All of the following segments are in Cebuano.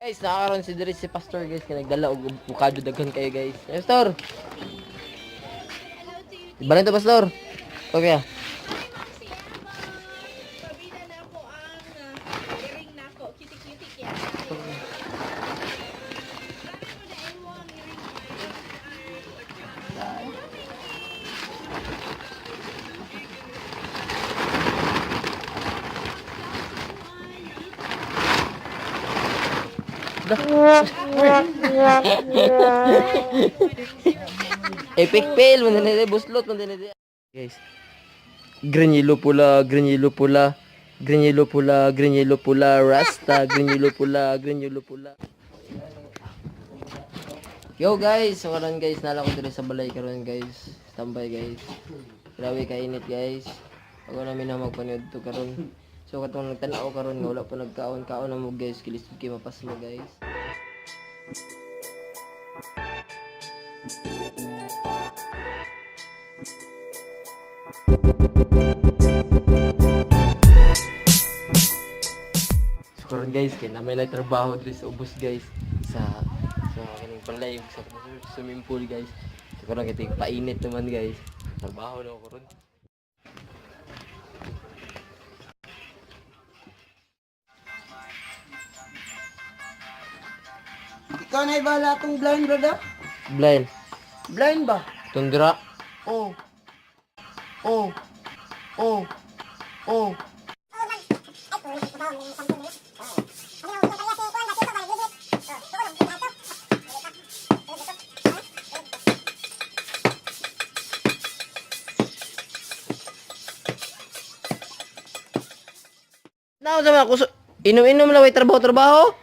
Guys, nakakaroon si diri si Pastor, guys, kay nagdala og bukado daghan kayo, guys. Hey, Pastor. Ibalin to, Pastor. Okay. Pabida na ako ang earring nako. Cutie-cutie kaya. Epic fail man dinhi, buslot man dinhi. Guys. Green, yellow, pula, green, yellow, pula. Green, yellow, pula, green, yellow, pula, rasta, green, yellow, pula, green, yellow, pula. Yo guys, so karon guys, nala ko diri sa balay karon, guys. Standby, guys. Grabe kainit, guys. Ako namin na magpanood to karon. So katong nagtan-aw karon nga wala pa nagkaon, kaon na mo, guys, kilisod kay mapasmo, guys. So karon guys, kay na may trabaho diri sa ubos, guys, sa kining balay ug sa swimming pool, guys. So karon kay ting painit naman, guys. Trabaho na ako karon. Ikaw na ibala atong blind, brother? Blind. Blind ba? Tundra. Oh. Oh. Oh. Oh. Nao sa mga kuso. Inom-inom lang way trabaho-trabaho.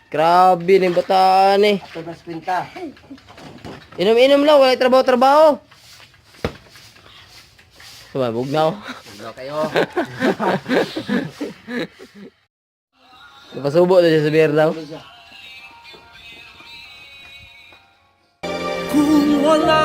Grabe ning bataan eh. Ato mas pinta. Inom-inom lang walay trabaho-trabaho. Sumabog na ako. Wala kayo. Napasubo na siya sa beer daw. Kung wala